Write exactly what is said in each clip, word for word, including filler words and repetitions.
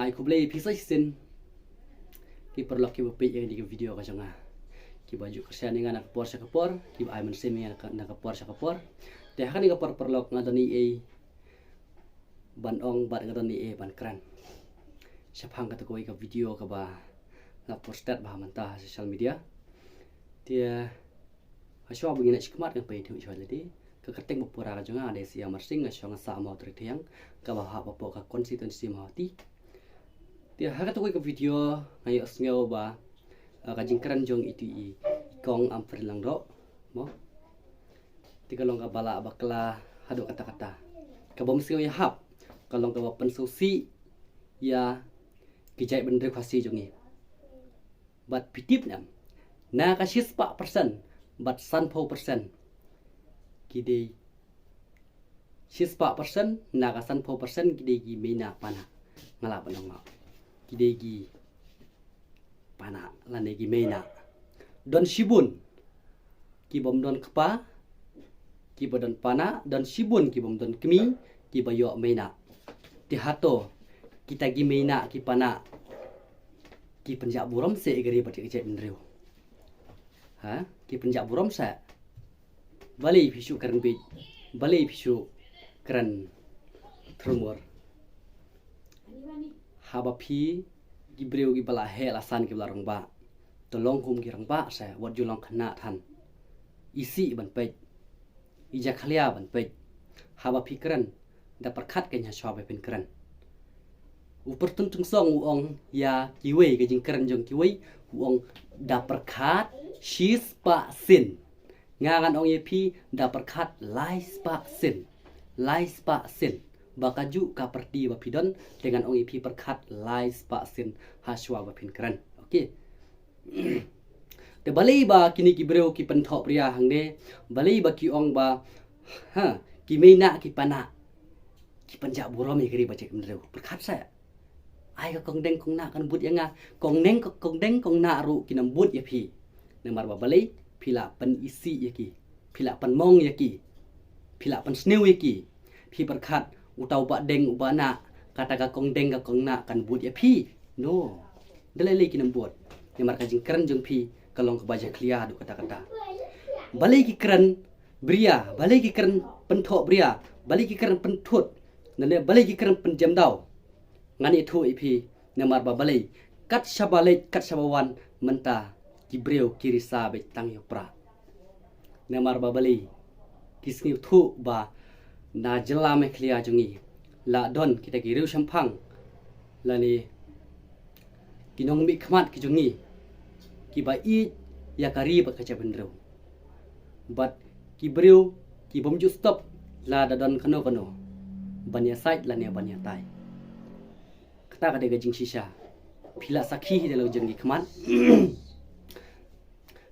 Ai khublei phi sa shisien ki paralok kiba peit ïa kane ka video ka jong nga, kiba ju kyrshan ïa nga na ka por sha ka por, kiba ai mynsiem ïa nga na ka por sha ka por. Te ha kane ka por paralok nga don ei ei ban ong bad nga don ei ei ban kren shaphang kata kawei ka video kaba la post bha mynta ha social media. Te hashwa ba ngin ïa shikmat ngan peit ïa u shwa lade. Ka kyrteng ba pura ka jong nga dei Siamarsing, nga shong ha Sahmaw Tyrthiang, kaba hap hapoh ka constituency Mawhati. Te ha kata kawei ka video nga ïohsngew ba, ah, ka jingkren jong itu i Kong Ampareen Lyngdoh mo, te ka long kaba lah bakla haduh katta katta. Kaba ym sngew ïahap, ka long kaba pynsngewsih ïa ki jaitbynriew Khasi jong ngi. Bad phi tip ne em, na ka shispah percent bad sanphew percent ki dei, shispah percent na ka sanphew percent ki dei ki mei nah pana. Nga lah ban ong ki dei ki pana lane ki mei nah. Don shibun ki bym don kpa, kiba don pana, don shibun ki bym don kmie, kiba ïoh mei nah. Te hato kita ki mei nah ki pana ki pynjah burom seh ïa ka ri bad ïa ka jaitbynriew? Ha, ki pynjah burom seh? Balei phi shu kren beit? Balei phi shu kren thurmur? Haba phi ki briew kiba la heh la san kiba la rangbah, to long kum ki rangbah seh, wat ju long khynnah than. Isih ban peit, i jakhlia ban peit. Haba phi kren, da pyrkhat keiñ hashwa ba phin kren. U Pyrthuh Tynsong u ong ïa kiwei, ka jingkren jong kiwei, u ong da pyrkhat shispah sien. Nga ngan ong ïa phi da pyrkhat laispah sien. Laispah sien. Ba kajuh ka pyrthei ba phi don, te ngan ong ïa phi pyrkhat laispah sien hashwa ba phin kren. Okay. Te balei ba kine ki briew ki pynthoh bria hangne, balei ba ki ong ba, ha, ki mei nah ki pana ki pynjah burom ïa ka ri bad ïa ka jaitbynriew? Pyrkhat seh. Ai ka kong deng kong nah kan bud ïa nga, kong deng kong deng kong nah ruh kin ym bud ïa phi. Namar ba balei? Phi lah pynisih ïa ki, phi lah pynmong ïa ki, phi lah pynsniew ïa ki. Phi pyrkhat uta u bah deng u bah nah, kata ka kong deng ka kong nah kan bud ïa phi? No. Da lei lei kin ym bud. Namar ka jingkren jong phi ka long kaba jakhlia haduh katta katta. Balei ki kren bria, balei ki kren pynthoh bria, balei ki kren pynthut, ne balei ki kren pynjem daw? Ngan ïathuh ïa phi. Namar ba balei? Kat shaba leit kat shaba wan mynta ki briew ki risa beit tang ïa u prah. Namar ba balei? Ki sngewthuh ba na jylla Meghalaya jong ngi la don kita ki riew shemphang lane ki nongmihkhmat ki jong ngi kiba ïeit ïa ka ri bad ka jaitbynriew. Bad ki briew ki bym ju stop lada don kano kano ban ïasaid lane ban ïatai. Kata ka dei ka jingshisha. Phi la sakhi hi da la ka jong ki khmat.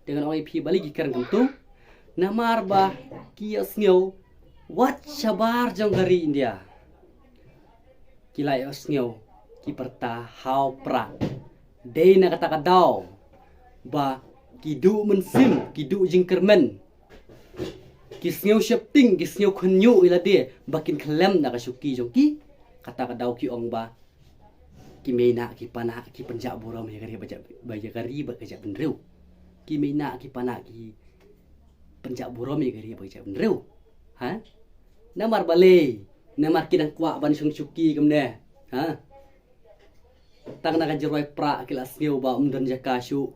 Te ngan ong ïa phi balei ki kren kumto. Namar ba ki ïohsngew wat shabar jong ka ri India ki la ïohsngew ki pyrta ha u prah. Dei na kata ka daw ba ki duh mynsiem, ki duh jingkyrmen, ki sngew sheptieng, ki sngew khynñiuh ïa lade ba kin khlem na ka shuki jong ki. Kata ka daw ki ong ba ki mei nah ki pana ki pynjah burom ïa ka ri bad ïa ka jaitbynriew. Ki mei nah ki pana ki pynjah burom ïa ka ri bad ïa ka jaitbynriew. Ha? Namar balei? Namar ki dang kwah ban shong shuki kumne. Ha? Tang na ka jingrwai prah ki la sngew ba ym don jaka shuh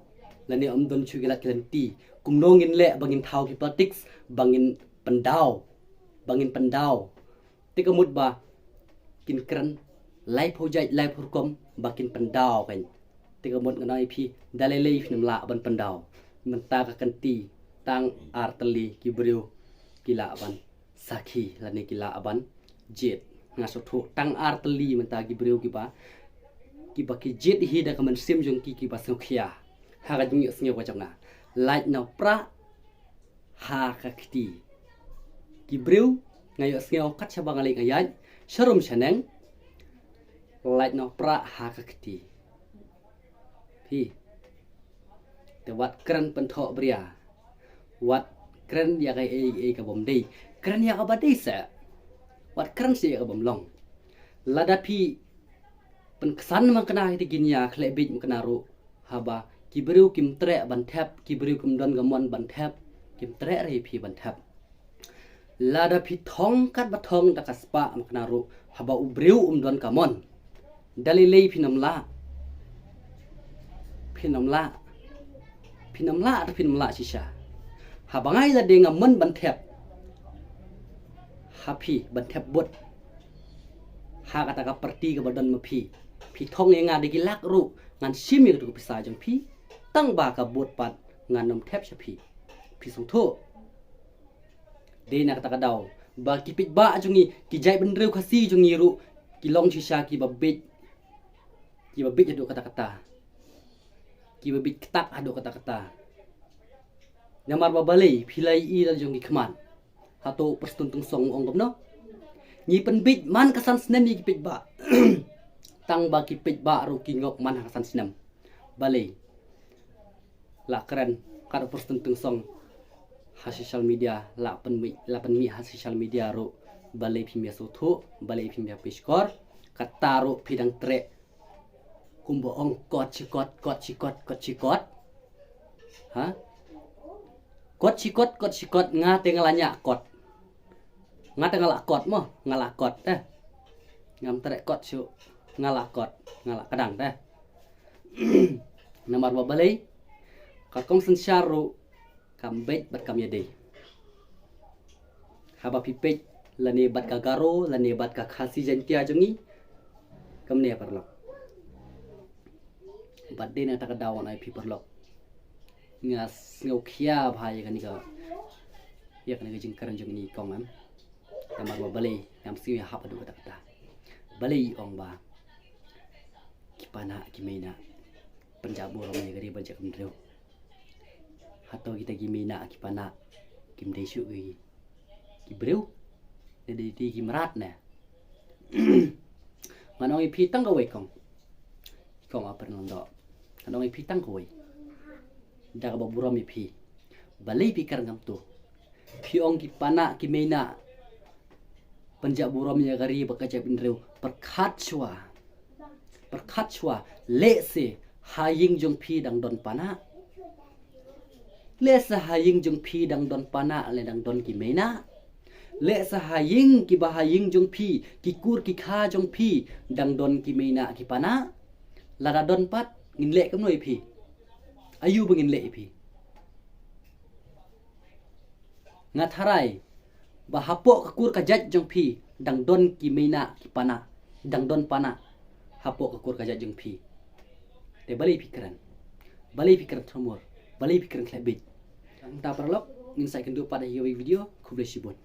lane ym don shuh ki lad ki lynti. Kumno ngin leh ba ngin thaw ki politics, ba ngin pyndaw, ba ngin pyndaw. Te ka mut ba kin kren laiphew jait laiphew rukom ba kin pyndaw kan. Te ka mut ngan ong ïa phi da lei lei phin ym lah ban pyndaw. Mynta ka kynti tang ar tylli ki briew ki lah ban sakhi lane ki lah ban jied. Nga sngewthuh tang ar tylli mynta ki briew kiba, kiba ki jied hi da ka mynsiem jong ki kiba sngewkhia. Ha ka jingïohsngew ka jong nga, lait na u prah ha ka kti. Ki briew nga ïohsngew kat shaba nga leit nga ïaid sharum shaneng, lait na u prah ha ka kti. Phi. Te wat kren pynthoh bria. Wat kren ïa ka ei ei ka bym dei. Kren ïa kaba dei seh. Wat kren seh ïa ka bym long. Lada phi pynksan ma kane kita ki nia khleh bit ma kane ruh. Haba ki briew kim treh ban thep, ki briew kim don ka mon ban thep, kim treh re phi ban thep. Lada phi thong kat ba thong da ka spah ma kane ruh, haba u briew um don ka mon, da lei lei phin ym lah. Phin ym lah. Phin ym lah, da phin ym lah shisha. Haba nga i lade nga mon ban thep ha phi, ban thep bud ha kata ka parti kaba don ma phi. Phi thong ïa nga da ki lak ruh, ngan shim ïa katu ka pisa jong phi. Tang ba ka bud pat ngan ym thep sha phi. Phi sngewthuh? Dei na kata ka daw ba ki paidbah jong ngi, ki jaitbynriew Khasi jong ngi ruh, ki long shisha kiba bit, kiba bit haduh katta katta, kiba bit ktak haduh katta katta. Namar ba balei? Phi la ïohi la jong ki khmat. Hato Prestone Tynsong u ong kumno? Ngi pynbit man ka san snem ïa ki paidbah. Tang ba ki paidbah ruh ki ngop man ha ka san snem. Balei? La kren kat u Prestone Tynsong ha social media, la pynmih, la pynmih ha social media ruh. Balei phim ïa sngewthuh, balei phim ïa pyrshah? Kata ruh phi dang treh. Kumba ong kot shi kot, kot shi kot, kot shi kot. Ha? Kot shi kot, kot shi kot, nga te nga la ñiah kot. Nga te nga la kot mo, nga la kot, eh. Ngam treh kot shuh, nga la kot, nga la kdang te. Namar ba balei? Ka kong synshar ruh kam beit bad kam ïadei. Haba phi peit lane bad ka Garo, lane bad ka Khasi Jaiñtia jong ngi, kam ne paralok. Bad dei na kata ka daw ngan ai phi paralok, nga sngew khia bha ïa kane ka, ïa kane ka jingkren jong ngi kong, em. Namar ba balei? Ngam sngew ïahap haduh katta katta. Balei i ong ba ki panah ki meinah pynjah burom ïa ka ri bad jait bynriew? Hato kita ki meinah ki panah kim dei shuh ki, ki briew? Dei, dei, dei ki mrad ne? Ngan ong ïa phi tang kawei kong. Kong Apren Lyngdoh, ngan ong ïa phi tang kawei. Da kaba burom ïa phi. Balei phi kren kumto? Phi ong ki panah ki meinah pynjah burom ïa ka ri bad ka jaitbynriew. Pyrkhat shuwa. Pyrkhat shuwa. Lehse ha ïing jong phi dang don panah. Lehse ha ïing jong phi dang don panah, lane dang don ki meinah. Lehse ha ïing, kiba ha ïing jong phi, ki kur ki kha jong phi dang don ki meinah ki panah. Lada don pat, ngin leh kumno ïa phi? Aïu ba ngin leh ïa phi? Nga tharai ba hapoh ka kur ka jait jong phi dang don ki meinah ki panah, dang don panah hapoh ka kur ka jait jong phi. Te balei phi kren? Balei phi kren thurmur? Balei phi kren khleh beit? Mynta paralok, ngin sa ïakynduh pat ha kawei ka video. Khublei shibun.